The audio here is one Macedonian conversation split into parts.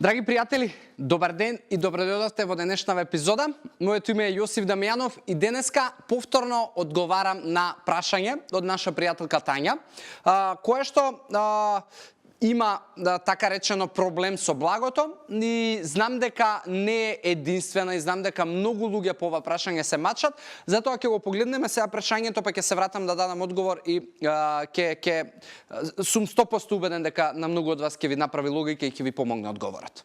Драги пријатели, добар ден и добро дојдовте во денешната епизода. Моето име е Јосиф Дамјанов и денеска повторно одговарам на прашање од наша пријателка Тања, кое што има така речено проблем со благото и знам дека не е единствена и знам дека многу луѓе по ова прашање се мачат, затоа ќе го погледнеме сега прашањето, па ќе се вратам да дадам одговор и ќе сум 100% убеден дека на многу од вас ќе ви направи логика и ќе ви помогне одговорот.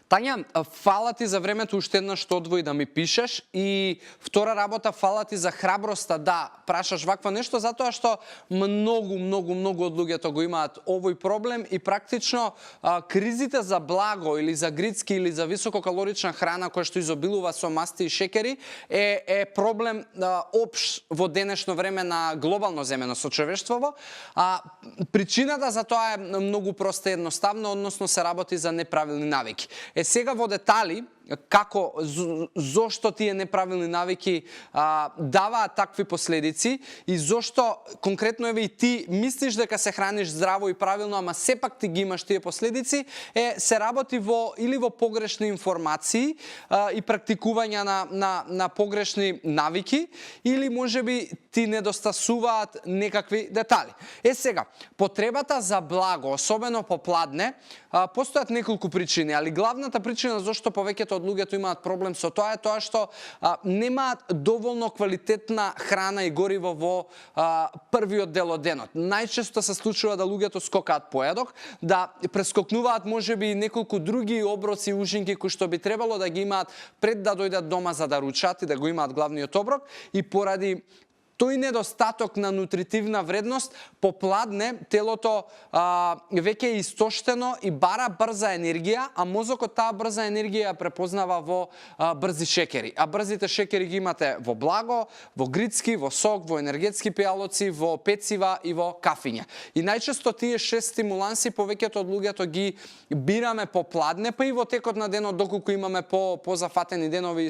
Тања, фала ти за времето уште еднаш што одвои да ми пишеш и втора работа, фала ти за храброста да прашаш вакво нешто, затоа што многу од луѓето го имаат овој проблем и практично кризите за благо или за грицки или за висококалорична храна која што изобилува со масти и шекери е проблем опш во денешно време на глобално земено со човештвото. Причината за тоа е многу проста и едноставна, односно се работи за неправилни навики. Сега во детали, како, зошто тие неправилни навики даваат такви последици и зошто конкретно еве и ти мислиш дека се храниш здраво и правилно, ама сепак ти ги имаш тие последици, се работи или во погрешни информации и практикување на погрешни навики, или можеби ти недостасуваат некакви детали. Сега, потребата за благо, особено попладне, постојат неколку причини, али главната причина зашто повеќето од луѓето имаат проблем со тоа е тоа што немаат доволно квалитетна храна и гориво во првиот дел од денот. Најчесто се случува да луѓето скокаат појадок, да прескокнуваат можеби неколку други оброци и ужинки кои што би требало да ги имаат пред да дојдат дома за да ручат и да го имаат главниот оброк, и поради тој недостаток на нутритивна вредност, попладне, телото веќе е истоштено и бара брза енергија, а мозокот таа брза енергија ја препознава во брзи шекери. А брзите шекери ги имате во благо, во грицки, во сок, во енергетски пијалоци, во пецива и во кафиња. И најчесто тие 6 стимуланси повеќето од луѓето ги бираме попладне, па и во текот на денот доколку имаме позафатени денови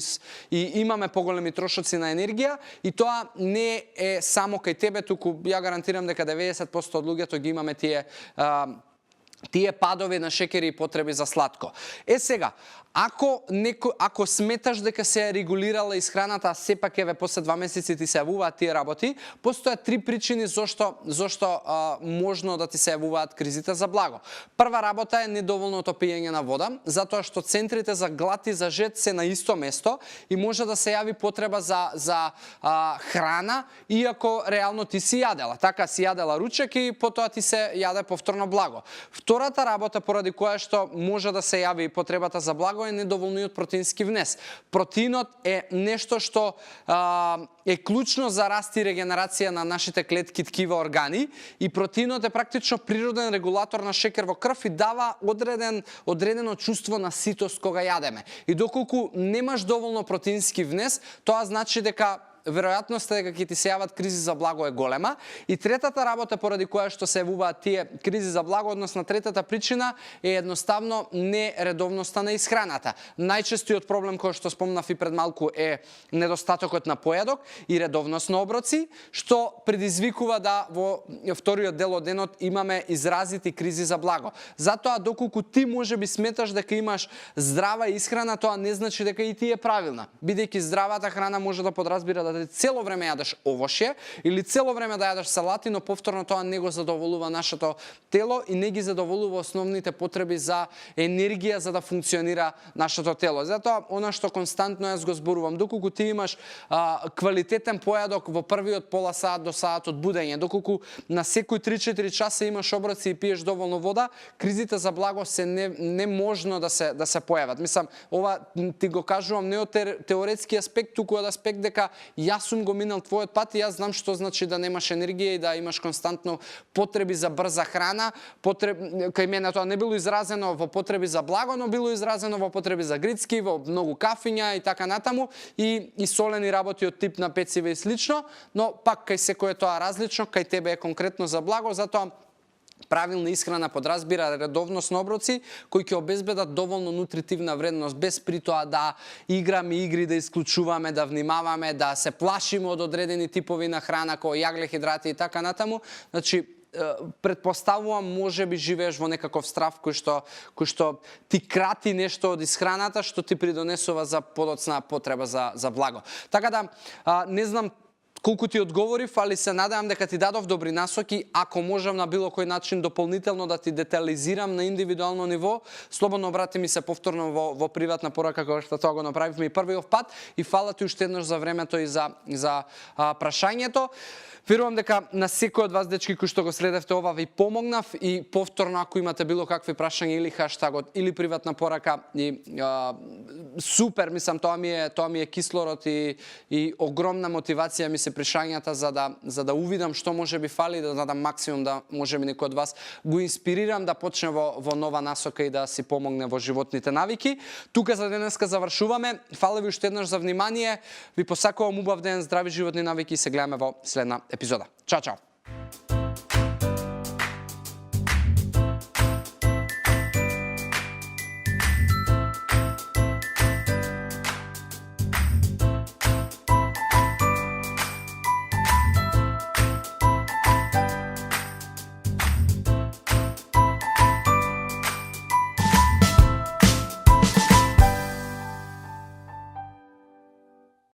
и имаме поголеми трошоци на енергија, и тоа не е само кај тебе, туку ја гарантирам дека 90% од луѓето ги имаме тие падови на шекери и потреби за сладко. Сега, ако сметаш дека се е регулирала исхраната, а сепак еве после 2 месеци ти се јавуваат тие работи, постојат 3 причини зошто можно да ти се јавуваат кризите за благо. Прва работа е недоволното пиење на вода, затоа што центрите за глад и за жед се на исто место и може да се јави потреба за храна, иако реално ти си јадела. Така си јадела ручек и потоа ти се јаде повторно благо. Втората работа поради која што може да се јави потребата за благо е недоволниот протеински внес. Протеинот е нешто што е клучно за раст и регенерација на нашите клетки, ткива, органи, и протеинот е практично природен регулатор на шекер во крв и дава одредено чувство на ситост кога јадеме. И доколку немаш доволно протеински внес, тоа значи дека веројатноста дека ќе ти се јават кризи за благо е голема. И третата работа поради која што се јавуваат тие кризи за благо, односно третата причина, е едноставно нередовноста на исхраната. Најчестиот проблем кој што спомнав и пред малку е недостатокот на појадок и редовност на оброци, што предизвикува да во вториот дел од денот имаме изразити кризи за благо. Затоа доколку ти можеби сметаш дека имаш здрава исхрана, тоа не значи дека и ти е правилна. Бидејќи здравата храна може да подразбира да цело време јадеш овошје или цело време да јадеш салати, но повторно тоа не го задоволува нашето тело и не ги задоволува основните потреби за енергија за да функционира нашето тело. Затоа, она што константно јас го зборувам, доколку ти имаш квалитетен појадок во првиот пола сат до саат од будење, доколку на секој 3-4 часа имаш оброци и пиеш доволно вода, кризите за благо се не можно да се појават. Мислам, ова ти го кажувам не од теоретски аспект, туку од аспект дека јас сум го минал твојот пат и јас знам што значи да немаш енергија и да имаш константно потреби за брза храна. Кај мене тоа не било изразено во потреби за благо, но било изразено во потреби за грицки, во многу кафиња и така натаму, и солени работи од тип на пецива и слично, но пак кај секој е тоа различно, кај тебе е конкретно за благо, затоа Правилна исхрана подразбира редовност на оброци кои ќе обезбедат доволно нутритивна вредност, без при тоа да играме игри, да исклучуваме, да внимаваме, да се плашиме од одредени типови на храна, кои јагле, хидрати и така натаму. Значи, предпоставувам, може би живееш во некаков страв кој што ти крати нешто од исхраната, што ти придонесува за подоцна потреба за благо. Така да, не знам колку ти одговорив, али се надевам дека ти дадов добри насоки. Ако можам на било кој начин дополнително да ти детализирам на индивидуално ниво, слободно обрати ми се повторно во приватна порака кога што тоа го направивме и првиот пат. И фала ти уште еднаш за времето и за прашањето. Верувам дека на секој од вас, дечки, кои што го следевте ова, ви помогнав и повторно ако имате било какви прашања или хаштагот или приватна порака, и супер, мислам, тоа ми е кислород и огромна мотивација ми се прашањата за да увидам што може би фали, да дадам максимум да може би некој од вас го инспирирам да почне во нова насока и да си помогне во животните навики. Тука за денеска завршуваме. Фала ви уште еднаш за внимание. Ви посакувам убав ден, здрави животни навики и се гледаме во следна епизода. Чао, чао!